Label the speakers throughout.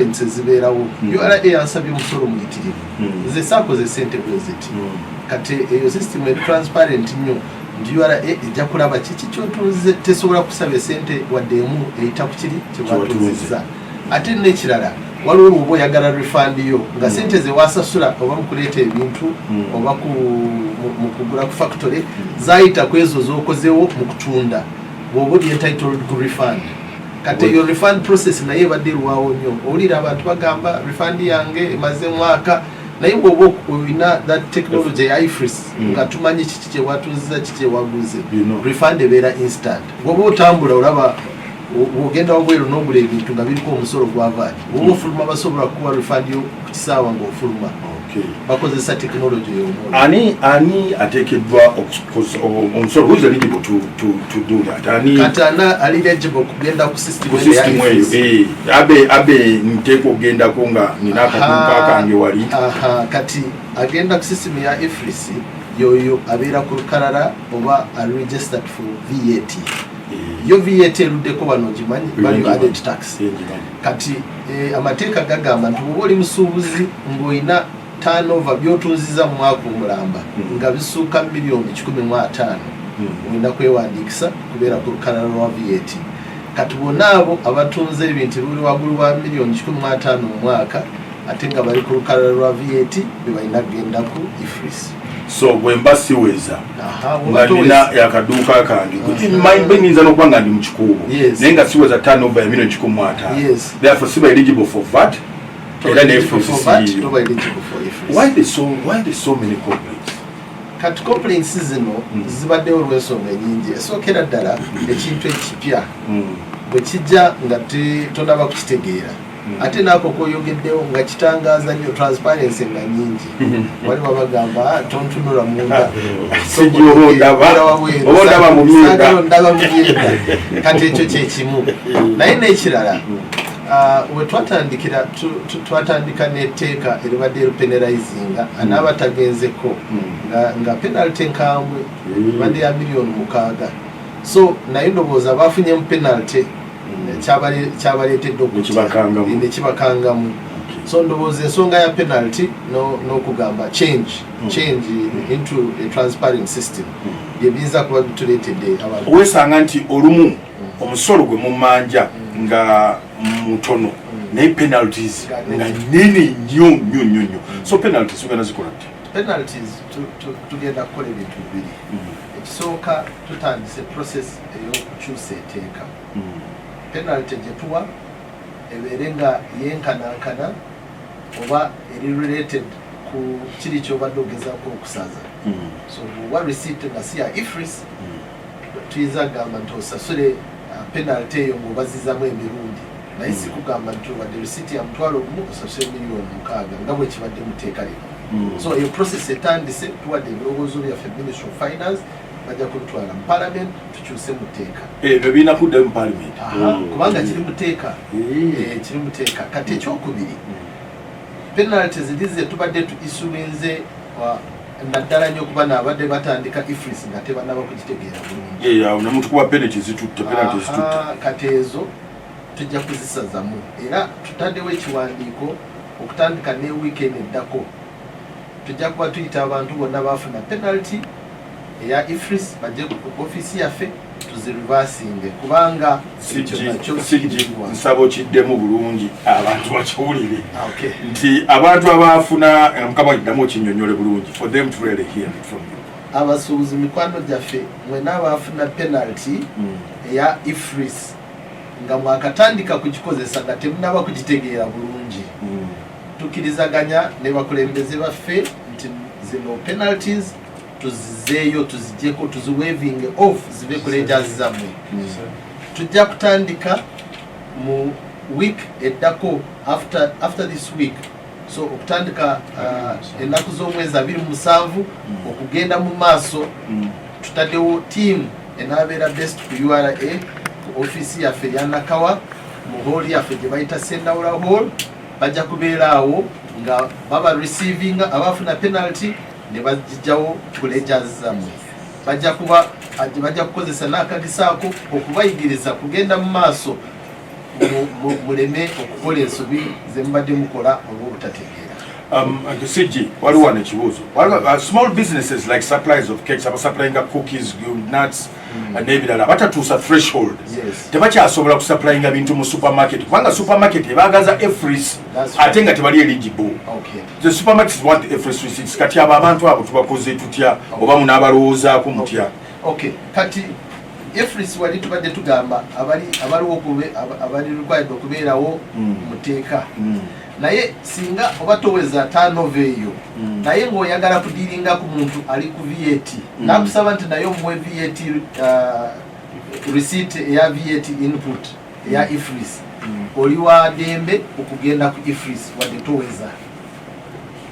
Speaker 1: Ezibeerawo, URA yansabye omusolo muyitirivu, nze saakoze sente bwe ziti. Kati eyo system eri transparent nnyo nti URA ejja kulaba kiki kyotunze. Tesobola kusaba esente wadde emu eyita ku kiri kyewatunzizza. Ate n'ekirala, waliwo bwoba oyagala refund yo nga sente zewasasula oba mu kuleeta ebintu oba mu kugula ku factory zayita ku ezo z'okozewo mu kutunda, bw'oba oli entitled ku refund. Kati eyo refund process naye ebadde erwawo nnyo. Owulira abantu bagamba, "Refund yange emaze mwaka." Naye bw'oba olina that technology ya EFRIS, nga tumanyi kiki kyewatunziza, kiki kyewaguze, refund ebeera instant. Bw'oba otambula, olaba bw'ogenda wabweru n'ogula ebintu nga biriko omusolo gwa VAT, bw'oba ofuluma basobola kukuwa refund yo ku kisaawa ng'ofuluma. Bakozesa technology y'omu.
Speaker 2: Ani ateekeddwa omusolo? Who is eligible to do that? Ani?
Speaker 1: Kati ana ali eligible kugenda ku system
Speaker 2: ku
Speaker 1: eno ya
Speaker 2: system eyo?
Speaker 1: EFRIS?
Speaker 2: Abe nteekwa okugendako nga nina akaduuka kange wali.
Speaker 1: Aha, kati agenda ku system ya EFRIS yoyo abeera ku lukalala oba ali registered for VAT. Yo VAT eruddeko wano, ogimanyi, value added tax.
Speaker 2: Ngimanyi.
Speaker 1: Kati amateeka gagamba nti bwoba oli musuubuzi ng'olina turnover, by'otunziza mu mwaka omulamba nga bisuuka 150 miliyoni, olina kwewandiikisa kubeera ku lukalala lwa VAT. Kati bonna abo abatunze ebintu buli waggulu wa 150 miliyoni mu mwaka ate nga bali ku lukalala lwa VAT, be balina kugenda ku EFRIS.
Speaker 2: So bwe mba siweza
Speaker 1: bw'oba
Speaker 2: nga nina
Speaker 1: toweza-
Speaker 2: akaduuka kange, mbe nyinza n'okuba nga ndi mu Kikuubo, naye nga siweza turnover ya 150 miliyoni, therefore siba eligible for VAT era ne
Speaker 1: Eligible for VAT,
Speaker 2: EFRIS.
Speaker 1: toba eligible for EFRIS.
Speaker 2: Why there's so many complaints?
Speaker 1: Kati complaints zino zibaddewo olw'ensonga nyingi. Esookera ddala, ekintu ekipya bwe kijja nga tonaba kukitegeera, ate naako koyogeddewo nga kitangaaza nnyo, transparency nga nyingi, wali wabagamba, "Ah, tontunula munda."
Speaker 2: Sijja oba ondaba,
Speaker 1: Beera wabweru.
Speaker 2: oba ondaba mu myenda.
Speaker 1: Saagala ondaba mu myenda. Kati ekyo kyekimu. Naye n'ekirala, we twatandikira twatandika n'etteeka eribadde eripenalizinga anaaba tagenzeko nga penalty enkambwe ebadde ya 6 miliyoni. So naye ndowooza bafunyemu penalty, kyabaleetedde okutya.
Speaker 2: Nekibakangamu.
Speaker 1: Nekibakangamu. So ndowooza ensonga ya penalty n'okugamba change into a transparent system byebiyinza kuba bituleetedde abantu.
Speaker 2: Weesanga nti olumu omusolo gwe mumanja nga mutono, naye penalties nga nene nnyo nnyo nnyo nnyo. So penalties tugenda zikola ddi?
Speaker 1: Penalties tugenda kukola ebintu bibiri. Ekisooka, tutandise process ey'okukyusa etteeka, penalty gye tuwa ebeere nga yenkanankana oba eri related ku kiri kyobadde ogezaako okusaza. So bw'owa receipt nga si ya EFRIS, tuyinza kugamba nti osasule penalty eyo ng'obazizamu emirundi, naye si kugamba nti wadde receipt ya 10,000 osasule 6 miliyoni nga bwe kibadde mu tteeka lino. So eyo process etandise. Tuwadde ebirowoozo byaffe Ministry of Finance, bajja kubitwala mu Parliament tukyuse mu tteeka.
Speaker 2: Ebyo birina kuddayo mu Parliament?
Speaker 1: Aha, kubanga kiri mu tteeka. Kiri mu tteeka. Kati ekyokubiri, penalty ziri ze tubadde tu issuinze, naddala nnyo okuba naabadde batandika EFRIS nga tebannaba kugitegeera bulungi.
Speaker 2: Awo nemutukuba penalty zitutte, penalty zitutte.
Speaker 1: Aha, kati ezo tujja kuzisazamu era tutaddewo ekiwandiiko okutandika ne weekend eddako. Tujja kuba tuyita abantu bonna bafuna penalty eya EFRIS bajje ku ofiisi yaffe tuzireversinge, kubanga ekyo nakyo
Speaker 2: CG,
Speaker 1: kirirwa.
Speaker 2: Nsaba okiddemu bulungi abantu bakiwulire
Speaker 1: Ah, okay.
Speaker 2: nti abantu abafuna, mukama, kiddamu okinnyonnyole bulungi for them to really hear it from you.
Speaker 1: Abasuubuzi mikwano gyaffe, mwena abafuna penalty eya EFRIS nga mwakatandika kugikozesa nga temunaba kugitegeera bulungi, tukkirizaganya ne bakulembeze baffe nti zino penalties tuzizeeyo, tuzigyeko, tuziwaiving off, zive ku ledgers zammwe. Tujja kutandika mu week eddako, after this week, so okutandika ennaku z'omwezi 27 okugenda mu maaso. Tutaddewo team enaabeera based ku URA, ku ofiisi yaffe eya Nakawa, mu hall yaffe gye bayita Sendawula Hall. Bajja kubeera awo nga baba receivinga abafuna penalty ne bagijjawo ku ledgers zammwe. Bajja kuba bajja kukozesa n'akagisaako okubayigiriza kugenda mu maaso. Muleme okukola ensobi ze mubadde mukola olw'obutategeera.
Speaker 2: CG, waliwo wano ekibuuzo. Waliwo small businesses like supplies of cakes, abasupplyinga cookies, nuts n'ebirala, batatuusa threshold, tebakyasobola kusupplyinga bintu mu supermarket kubanga supermarket ebaagaza EFRIS, ate nga tebali eligible. The supermarkets want the EFRIS receipts. Kati abo abantu abo tubakoze tutya, oba munaabalowoozaako mutya?
Speaker 1: Okay, kati EFRIS wali tubadde tugamba abali abaliwo abali required okubeerawo mu tteeka, naye singa oba toweza turnover eyo, naye ng'oyagala kudealinga ku muntu ali ku VAT, nakusaba nti naye omuwe VAT receipt eya VAT input eya EFRIS, oli wa ddembe okugenda ku EFRIS wadde toweza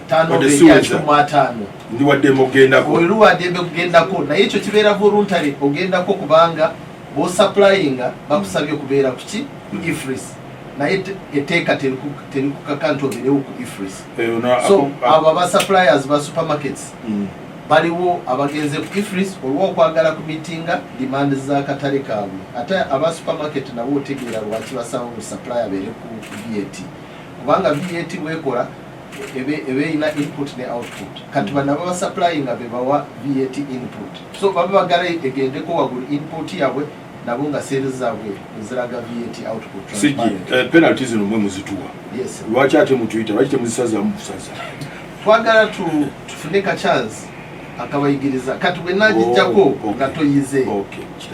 Speaker 1: turnover
Speaker 2: Wadde
Speaker 1: eya
Speaker 2: siweza.
Speaker 1: 150.
Speaker 2: Ndi waddembe okugendako.
Speaker 1: Oli waddembe kugendako, naye ekyo kibeera voluntary. Ogendako kubanga b'osupplyinga bakusabye okubeera kuki? Ku EFRIS. Naye etteeka terikukaka nti obeerewo ku EFRIS.
Speaker 2: Eh,
Speaker 1: So abo aba suppliers ba supermarkets, baliwo abagenze ku EFRIS olw'okwagala ku meetinga demand z'akatale kaabwe. Ate aba supermarket nabo otegeera lwaki basaba mu supplier abeere ku VAT, kubanga VAT bwekola ebe erina input ne output. Kati bano ababa supplyinga be bawa VAT input, so baba bagala egendeko waggulu input yaabwe, nabo nga sales zaabwe eziraga VAT output
Speaker 2: CG,
Speaker 1: transparent.
Speaker 2: Penalty zino mwe muzituwa?
Speaker 1: Yes.
Speaker 2: Lwaki ate mutuyita? Lwaki temuzisazamu busaza?
Speaker 1: Twagala tufune ka chance akabayigiriza. Kati bwe nagijjako nga toyize,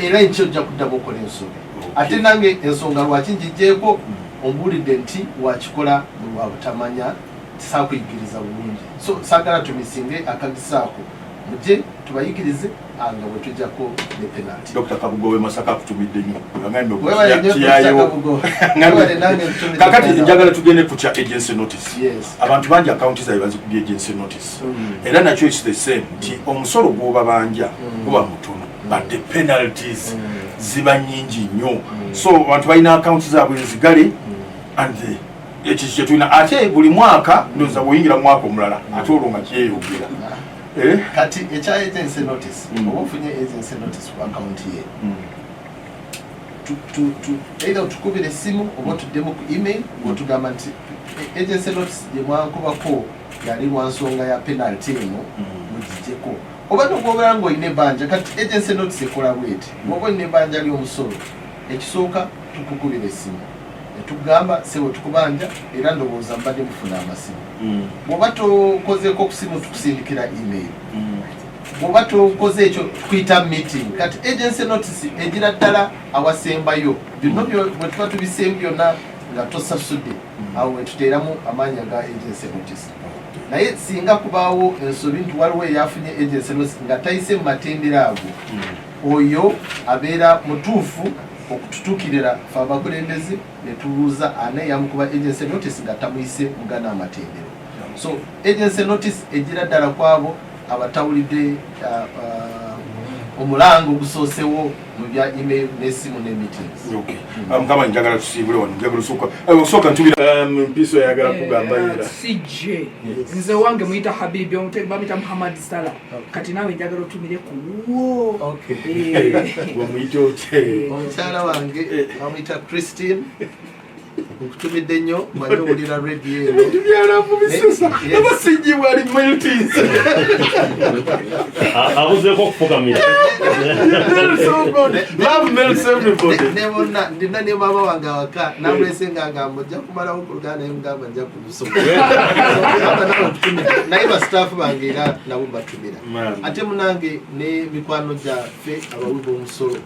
Speaker 1: era enkyo ojja kuddamu okola ensobi. Ate nange ensonga lwaki njijjeeko, ombuulidde nti wakikola lwa butamanya, saakuyigiriza bulungi, so saagala tumissinge akagisa ako. Mujje tubayigirize nga bwe tujjako ne penalty.
Speaker 2: Dr Kabugo we Masaka akutumidde nnyo. Agambye
Speaker 1: Webale nnyo, Dr.
Speaker 2: kiyayewo.
Speaker 1: Kabugo. Webale, nange ntumidde
Speaker 2: Kakati
Speaker 1: muganda.
Speaker 2: njagala tugende ku kya agency notice. Abantu bangi akawunti zaabwe bazikubye agency notice, era nakyo is the same nti omusolo gw'obabanja guba mutono, but the penalties ziba nyingi nnyo. So abantu balina akawunti zaabwe nzigale, and ekyo kyetulina. Ate buli mwaka ndowooza bw'oyingira mu mwaka omulala, ate olwo nga kyeyongera. Eh?
Speaker 1: Kati ekya agency notice, oba ofunye agency notice ku akawunti ye, either otukubira essimu oba otuddemu ku email ng'otugamba nti agency notice gye mwankubako yali lwa nsonga ya penalty eno, mugijjeko. Oba nogwobeera ng'olina ebbanja. Kati agency notice ekola bweti: bw'oba olina ebbanja ly'omusolo, ekisooka tukukubira essimu netugamba, "Sebo, tukubanja." Era ndowooza mbadde mufuna amasimu. Bw'oba tokozeeko ku simu, tukusindikira email. Bw'oba tokoze ekyo, tukuyita meeting. Kati agency notice egira ddala awasembayo byonna bwe tuba tubiseemu byonna nga tosasudde, awo wetuteeramu amaanyi aga agency notice. Naye singa kubaawo ensobi nti waliwo eyafunye agency notice nga tayise mu matendera ago, oyo abeera mutuufu okututuukirira fe abakulembeze ne tubuuza ani eyamukuba agency notice nga tamuyise mugana amatendero. So agency notice egira ddala kwabo abatawulidde omulango ogusoosewo mu bya email n'essimu ne meetings.
Speaker 2: Okay. Mukama, njagala tusiibule wano. Njagala osooka osooka ntubira mpiso yagala kugamba era.
Speaker 3: CJ, nze wange muyita Habibi, bamuyita Muhammad Salah. Kati naawe njagala otumire ku wuwo.
Speaker 2: Bwemuyita otya?
Speaker 1: Omukyala wange bamuyita Christine. Nkutumidde nnyo, manye owulira radio eno.
Speaker 2: Ebintu byalavu bisesa. Abasingi bwali meltins.
Speaker 4: Abuzeeko okufukamira.
Speaker 2: So good. Love melts everybody.
Speaker 1: Ne bonna ndina ne maama wange awaka namulese nga ngamba ojja kumalawo ku luganda, naye mugamba nja kulusoma. Nawe nkutumidde, naye basitaafu bange era nabo mbatumira.
Speaker 2: Man.
Speaker 1: Ate munange ne mikwano gyaffe abawi b'omusolo,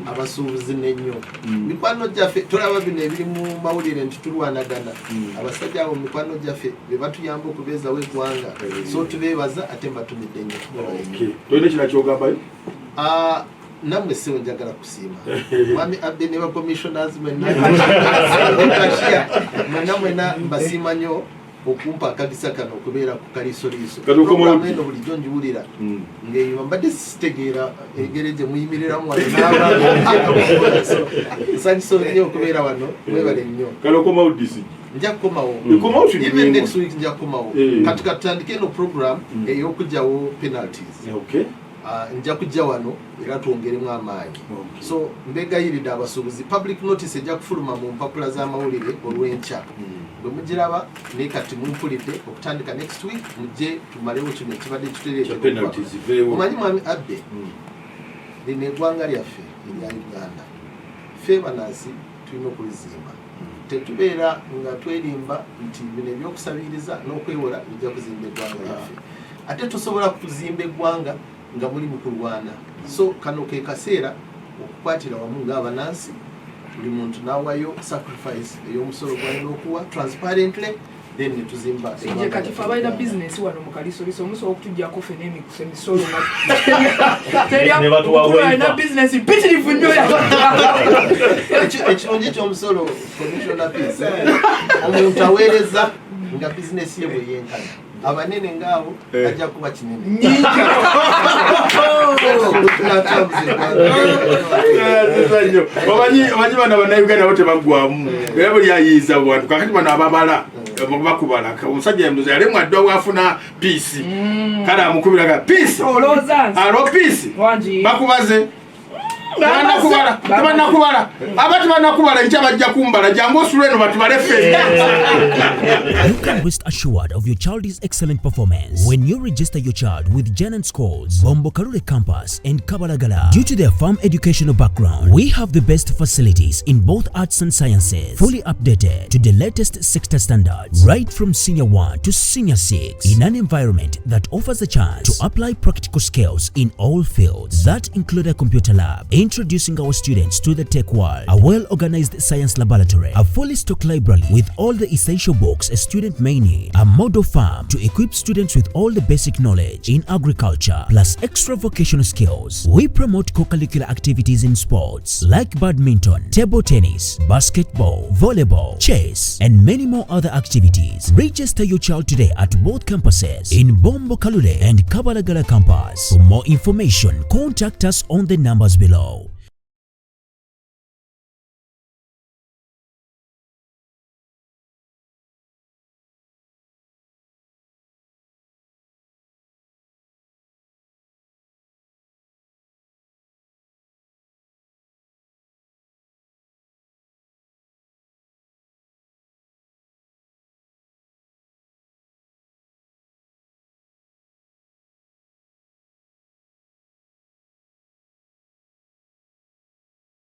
Speaker 1: abasuubuzi n'ennyo, mikwano gyaffe, tolaba bino ebiri mu mawulire nti tulwanagana? Abasajja abo mikwano gyaffe be batuyamba okubeezawo eggwanga, so tubeebaza ate mbatumidde nnyo.
Speaker 2: Okay. Tolina ekira kyogambayo?
Speaker 1: Ah, nammwe ssebo njagala kusiima mwami Abbe ne bacommissioners mwenna, cashier mwenna, mwenna mbasiima nnyo okumpa akagisa kano okubeera ku Kaliisoliiso.
Speaker 2: Kati okoma
Speaker 1: Programu
Speaker 2: odi?
Speaker 1: eno bulijjo njiwulira ng'eyo mbadde sitegeera engeri gye muyimiriramu wano n'abantu. So, nsanyusa nnyo okubeera wano, mwebale nnyo.
Speaker 2: Kale okomawo disi?
Speaker 1: Nja kukomawo.
Speaker 2: Ekomawo.
Speaker 1: Even next week nja kukomawo.
Speaker 2: Eh.
Speaker 1: Kati katutandike eno program ey'okugyawo penalties.
Speaker 2: Okay.
Speaker 1: Nja kujja wano era twongeremu amaanyi. So mbegayiridde abasuubuzi, public notice ejja kufuluma mu mpapula z'amawulire olw'enkya. Bwe mugiraba, naye kati mumpulidde, okutandika next week mujje tumalewo kino ekibadde
Speaker 2: Kya penalties ziveewo.
Speaker 1: Omanyi, mwami Abbe, lino eggwanga lyaffe erya Uganda, ffe banansi tulina okulizimba. Tetubeera nga twerimba nti bino ebyokusabiriza n'okwewola bijja kuzimba eggwanga lyaffe. Ate tosobola kuzimba eggwanga nga muli mu kulwana. So kano ke kaseera okukwatira wamu ng'abanansi, buli muntu n'awayo sacrifice ey'omusolo gwalina okuwa transparently, then netuzimba.
Speaker 3: Nje kati fe abalina bizinesi wano mu Kalisoliso, omusobola okutujjako ffe n'emikusa emisolo.
Speaker 4: Ne batuwa
Speaker 3: Alina
Speaker 4: waiver.
Speaker 3: bizinesi mpitirivu nnyo.
Speaker 1: Ekirungi ky'omusolo, Commissioner Peace, omuntu aweereza nga bizinesi ye bwe yenkana. Abanene ngaabo ajja kuba kinene. Tunatambuza eggwanga.
Speaker 2: Nnyo. Omanyi bano Bannayuganda bo tebaggwamu, era buli ayiiza bwantu. Kakati bano ababala bakubala, omusajja yamuza yalemwa dda bwafuna Peace, kale amukubiraga Peace.
Speaker 3: Olowooza nze
Speaker 2: Alo, Peace.
Speaker 3: Wangi.
Speaker 2: Bakubaze, tebanakubala, tebanakubala, aba tebanakubala, nkya bajja kumbala. Jangu osula eno batubale ffenna.
Speaker 5: You can rest assured of your child's excellent performance when you register your child with Janan Schools, Bombo Kalule Campus, and Kabalagala. Due to their farm educational background, we have the best facilities in both arts and sciences, fully updated to the latest sector standards, right from senior 1 to senior 6, in an environment that offers a chance to apply practical skills in all fields that include a computer lab, introducing our students to the tech world, a well-organized science laboratory, a fully stocked library with all the essential books a student may need, a model farm to equip students with all the basic knowledge in agriculture, plus extra vocational skills. We promote co-curricular activities in sports like badminton, table tennis, basketball, volleyball, chess, and many more other activities. Register your child today at both campuses in Bombo Kalule and Kabalagala campus. For more information, contact us on the numbers below.